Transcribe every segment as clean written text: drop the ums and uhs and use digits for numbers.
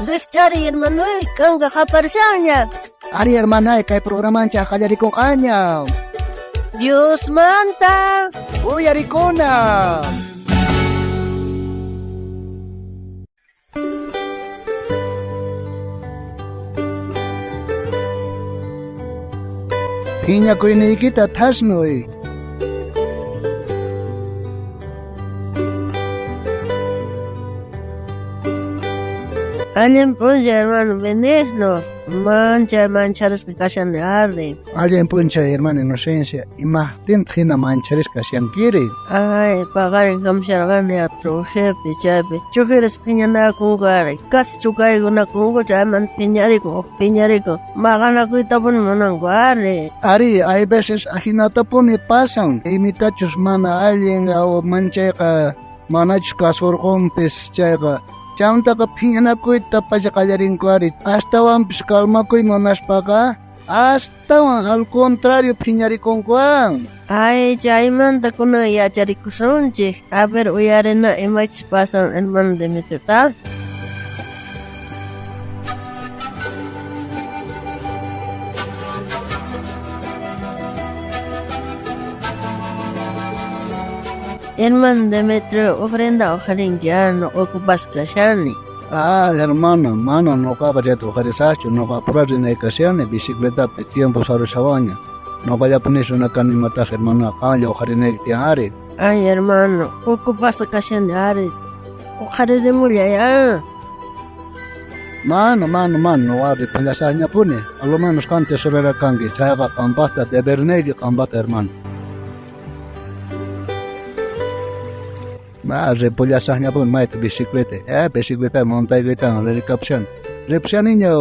Rijch'ariy, hermanoy, k'anka qaparishanña. Ari, hermanay, kay programanchej qallarikonqaña. Diosmanta Uyarikuna. Phiñakuyniykita thasnuy. Allin p'unchay, hermano Benigno. Manchay mancharisqa kashani ari. Allin p'unchay, hermano Inocencia. Imajtintaq hina mancharisqa kashankiri? Ay, paqarin hamusharqani Trujillopi chaypi. Choferes phiñanakunku ari. Casi chukaykunakunku chaymanta phiñarikun, uj phiñarikun. Maqanakuytapuni munanku ari. Ari, hay veces ajinatapuni pasan. Imitachus mana allin o manchayqa manachus kasurqunpis chayqa. Chaymantaqa phiñanakuyta pacha qallarinku ari. Astawanpis calmakuy munaspaqa astawan al contrario phiñarikunkuwan. Ay, chaymanta kunan yacharikusunchik. A ver, uyarina imachus pasan hermano Demetrio, ta? Hermano Demetrio, ofrenda uqharinki ah, noqa ocupasqa kashani. Ah, hermana, mana noqaqa chayta uqharisaqchu, noqa apurari rinay kashani bicicletapi tiempo sarushawanña. Noqallapuni runa kani imataq hermana, qanlla uqharinayki tiyan ari. Ay, hermano, ocupasqa kashani ari. Uqharirimullay ah. Mana, mana, mana, noqa ripullasaqñapuni. A lo menos qan tesorera kanki, chayqa qampaqta debernayki qampaqta, hermano. Ma, ripullasaqñapuni mayta bicicleta. Bicicleta montaykuytawan ririkapushani. Ripushaniña.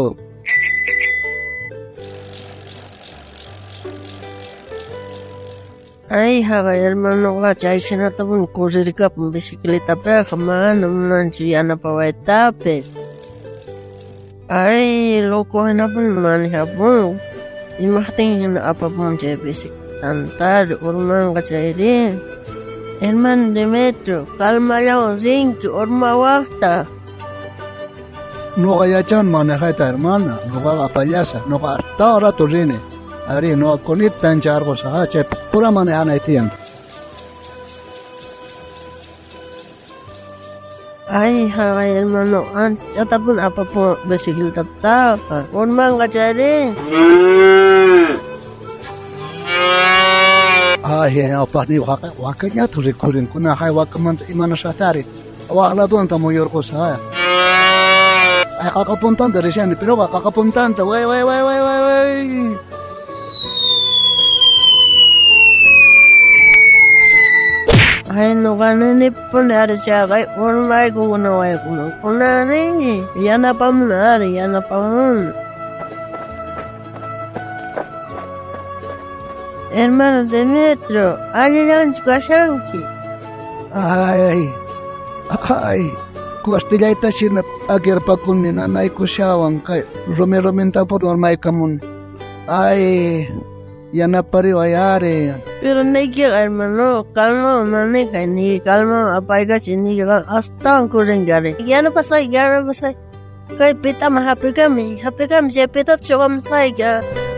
Ay, jaqay hermanoqa chay hinatapuni corririkapun bicicletapiqa, mana munanchu yanapawaytapis. Ay, loco hinapuni manejapun. Imajtin hina apapun chay bicicletantari urmanqa chayri. Hermano Demetrio, calmallawan rinki urmawajta. Noqa yachani manejayta, hermana. Noqaqa apallasaq, noqa astawan rato rini. Ari, noqa kunita ancharqusaq, chay pura manejanay tiyan. Ay, jaqay hermano, anchatapuni apapun bicicletataqa. Urmanqa chayri. Ay, ñawpaqniyuq jaqay wakañataq rikhurin. Kunan jay wakamanta imanasaqtari. Waq ladunta muyurqusaq. Ay, qaqa puntanta rishani, pero qaqa puntanta. Way, way, way, way, way, way. Ay, noqa ninipuni ari chaqay urmayku waykuman. Kunan rini, yanapamuna ari, yanapamuna. Hermano Demetrio, allillanchu kashanki? Ay, ay, costillayta shina p'akirpakuni nanaykushawan kay rumi rumintapuni urmaykamuni. Ay, yanapariway ari. Pero niykiqa, hermano, calmawan manejay, niyki calmawan apaykachiy, niykiqa astawan corrinki ari. Yanapasqayki, yanapasqayki. Kay pitaman hap'ikami, hap'ikami, chay pitata chuqamusqayki.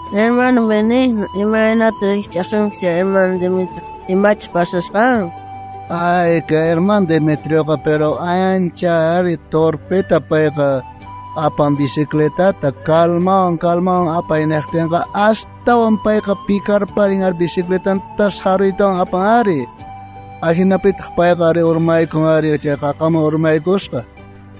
Hermano Benigno, imaynata rijch'asunki chay hermano Demetrio, imachus pasasqan? Ay, que hermano Demetrioqa, pero ancha ari torpeta payqa apan bicicletata, calmawan, calmawan apay nejtinqa, astawan payqa picarparin ari bicicletanta saruytawan apan ari. Ajinapitaq payqa ari urmaykun ari, chay qaqaman urmaykusqa.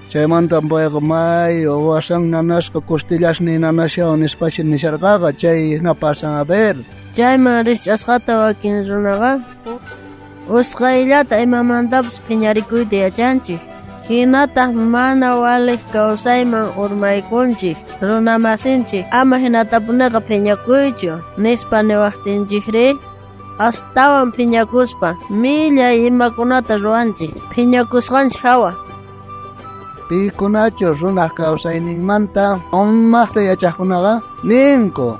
Chaymanta payqa may wasan nanasqa costillasni nanashawan nispashi nisharqaqa, chay hina pasan a ver. Chayman rijch'asqata wakin runaqa usqhayllata imamantapis phiñarikuyta yachanchik. Hinataq mana waliq kawsayman urmaykunchik. Runamasinchik ama hinatapuniqa phiñakuychu nispa niwaqtinchikri astawan phiñakuspa millay imakunata ruwanchik phiñakusqanchik hawa. Pikunachu runaq kawsayninmanta umaqta yachaqkunaqa ninku.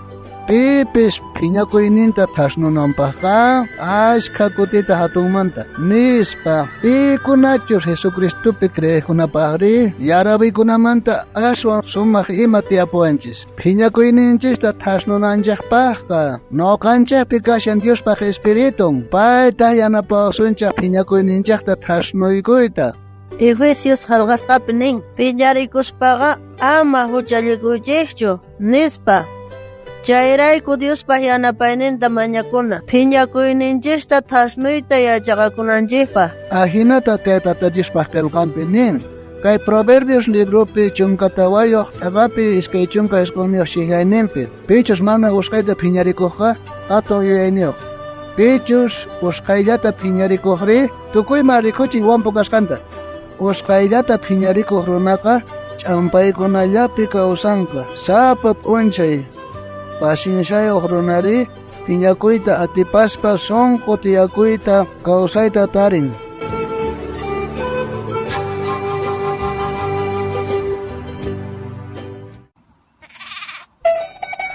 Pipis phiñakuyninta thasnunanpaqqa ashkha kutita hatunmanta nispa pikunachus Jesucristopi creeqkunapaqri yarabikunamanta aswan sumaq ima tiyapuwanchis. Phiñakuyninchista thasnunanchikpaqqa noqanchikpi kashan Diospaq Espiritun payta yanapawasunchik phiñakuyninchikta thasnuykuyta. Efesios qillqasqapi nin phiñarikuspaqa ama huchallikuychikchu nispa. Chayrayku Diospaq yanapayninta mañakuna phiñakuyninchikta thasnuyta yachaqakunanchikpaq. Ajinata kay Tata Diospaq qillqanpi nin. Kay Proverbios libropi 14 t'aqapi 29 xillayninpi pichus mana usqhayta phiñarikuqqa hatun yuyayniyuq. Pichus usqhayllata phiñarikuqri tukuyman rikuchin wampu kasqanta. Usqhayllata phiñarikuq runaqa ch'ampaykunallapi kawsanqa sapa p'unchay. Pacienciayuq runari phiñakuyta atipaspa sunqu tiyakuyta kawsayta tarin.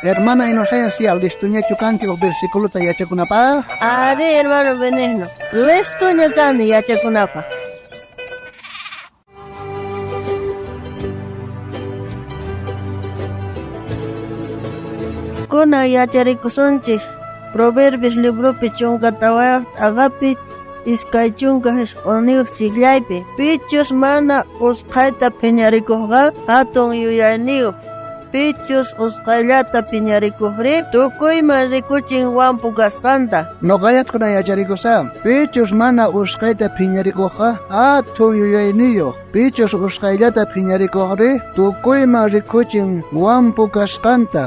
Hermana Inocencia, listuñachu kanki uj versículota yachakunapaq? Ari, hermano Benigno, listuña kani yachakunapaq. Kunan yacharikusunchik Proverbios libropi 14 t'aqapi 29 chiqllaypi. Pichus mana usqhayta phiñarikuqqa hatun yuyayniyuq. Pichus usqhayllata phiñarikuqri tukuyman rikuchin wampu kasqanta. Noqallatquna yacharikusaq. Pichus mana usqhayta phiñarikuqqa hatun yuyayniyuq. Pichus usqhayllata phiñarikuqri tukuyman rikuchin wampu kasqanta.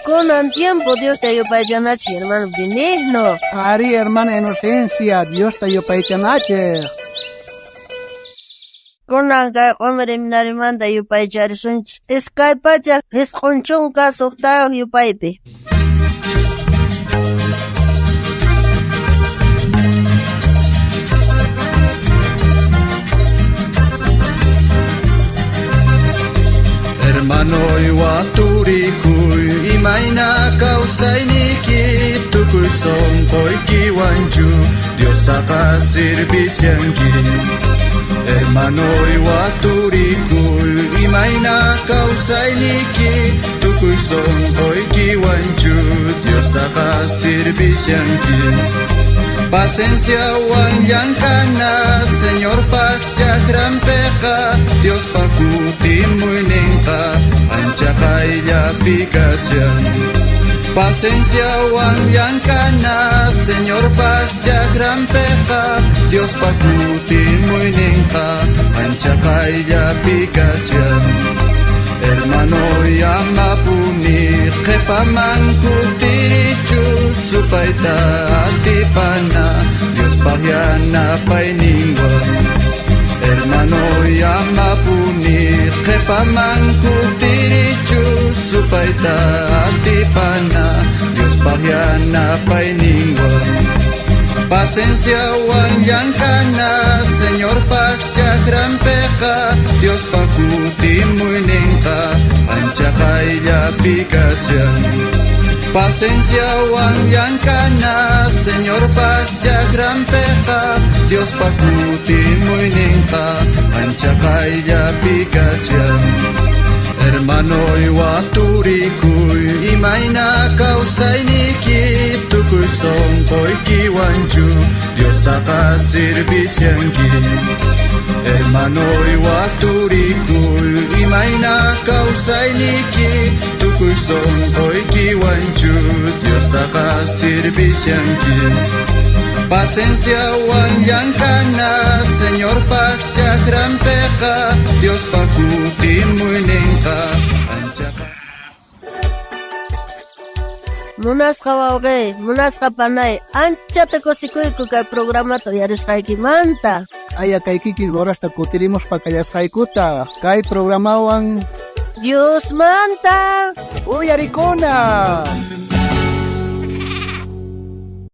Kunan tiempo Diosta yupaychanachik, hermano Benigno. Ari, hermana Inocencia, Diosta yupaychanachik. Kunan kay q'umir iminarimanta yupaycharisunchik. 296 yupaypi. Hermano iwaturikuy imayna kawsayniki tukuy sunquykiwanchu Diostaqa servicianki. Hermano iwaturikuy imayna kawsayniki tukuy sunquykiwanchu Diostaqa servicianki. Pacienciawan llank'ana Señorpaq chakranpiqa Diospaq kutimuyninqa ancha qayllapi kashan. Pacienciawan llank'ana Señorpaq chakranpiqa Diospaq kutimuyninqa ancha qayllapi kashan. Hermano amapuni qhipaman kutirichu supayta atipana Diospaq yanapayninwan. Hermano amapuni qhipaman kutirichu supayta atipana Diospaq yanapayninwan. Pacienciawan llank'ana Señorpaq chakranpiqa Diospaq kutimuyninqa ancha qayllapi kashan. Pacienciawan llank'ana Señorpaq chakranpiqa Diospaq kutimuyninqa ancha qayllapi kashan. Hermano iwaturikuy imayna kawsayniki tukuy sunquykiwanchu Diostaqa servicianki. Hermano iwaturikuy imayna kawsayniki tukuy sunquykiwanchu Diostaqa servicianki. Pacienciawan llank'ana Señorpaq chakranpiqa Diospaq kutimuyninqa ancha. Munasqa wawqi, munasqa panay, anchata kusikuyku kay programata uyarisqaykimanta. Aya kay kikin horasta kutirimuspa kallasqaykuta kay programawan Diosmanta uyarikuna.